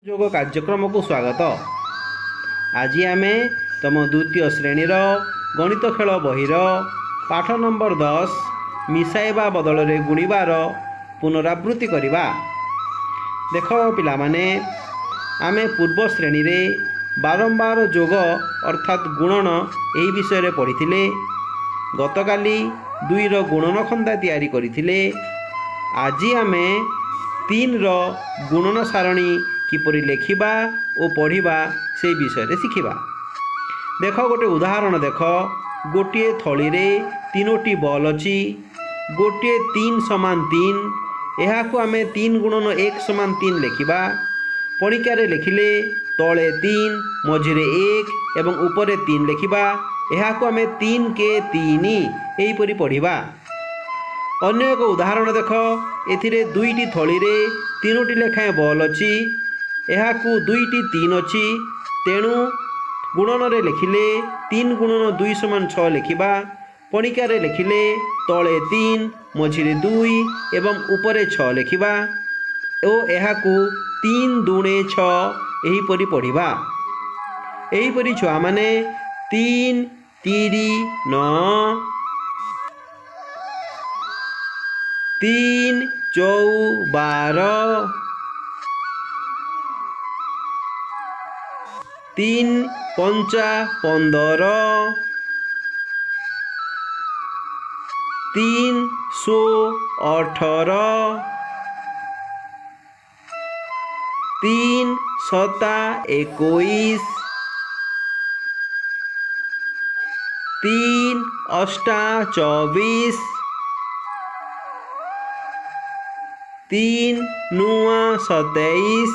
ଯୋଗ କାର୍ଯ୍ୟକ୍ରମକୁ ସ୍ୱାଗତ। ଆଜି ଆମେ ତମ ଦ୍ୱିତୀୟ ଶ୍ରେଣୀର ଗଣିତ ଖେଳ ବହିର ପାଠ ନମ୍ବର 10 ମିଶାଇବା ବଦଳରେ ଗୁଣିବାର ପୁନରାବୃତ୍ତି କରିବା। ଦେଖ ପିଲାମାନେ, ଆମେ ପୂର୍ବ ଶ୍ରେଣୀରେ ବାରମ୍ବାର ଯୋଗ ଅର୍ଥାତ୍ ଗୁଣନ ଏହି ବିଷୟରେ ପଢ଼ିଥିଲେ। ଗତକାଲି 2ର ଗୁଣନ ଖନ୍ଦା ତିଆରି କରିଥିଲେ। ଆଜି ଆମେ 3ର ଗୁଣନ ସାରଣୀ କିପରି ଲେଖିବା ଓ ପଢ଼ିବା ସେହି ବିଷୟରେ ଶିଖିବା। ଦେଖ, ଗୋଟେ ଉଦାହରଣ ଦେଖ। ଗୋଟିଏ ଥଳିରେ 3ଟି ବଲ୍ ଅଛି। ଗୋଟିଏ 3 ସମାନ 3। ଏହାକୁ ଆମେ 3 ଗୁଣନ 1 ସମାନ 3 ଲେଖିବା। ପଣିକାରେ ଲେଖିଲେ ତଳେ 3, ମଝିରେ 1 ଏବଂ ଉପରେ 3 ଲେଖିବା। ଏହାକୁ ଆମେ 3 କେ 3 ଏହିପରି ପଢ଼ିବା। ଅନ୍ୟ ଏକ ଉଦାହରଣ ଦେଖ। ଏଥିରେ 2ଟି ଥଳିରେ 3ଟି ଲେଖାଏଁ ବଲ୍ ଅଛି। ଏହାକୁ 2ଟି 3 ଅଛି, ତେଣୁ ଗୁଣନରେ ଲେଖିଲେ 3 ଗୁଣନ 2 ସମାନ 6 ଲେଖିବା। ପଣିକାରେ ଲେଖିଲେ ତଳେ 3, ମଝିରେ 2 ଏବଂ ଉପରେ 6 ଲେଖିବା ଓ ଏହାକୁ 3 ଦୁଣେ 6 ଏହିପରି ପଢ଼ିବା। ଏହିପରି ଛୁଆମାନେ 3 ତିରି 9, 3 ଚଉ 12, 3 ପଞ୍ଚା 15, 3 ଶୋ 18, 3 ସତା 21, 3 ଅଷ୍ଟା 24, 3 ନୂଆ 27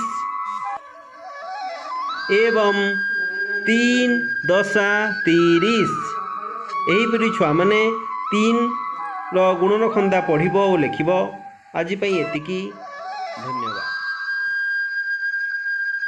ଏବଂ 3 ଦଶା 30। ଏହିପରି ଛୁଆମାନେ 3ର ଗୁଣନ ଖନ୍ଦା ପଢ଼ିବ ଓ ଲେଖିବ। ଆଜି ପାଇଁ ଏତିକି, ଧନ୍ୟବାଦ।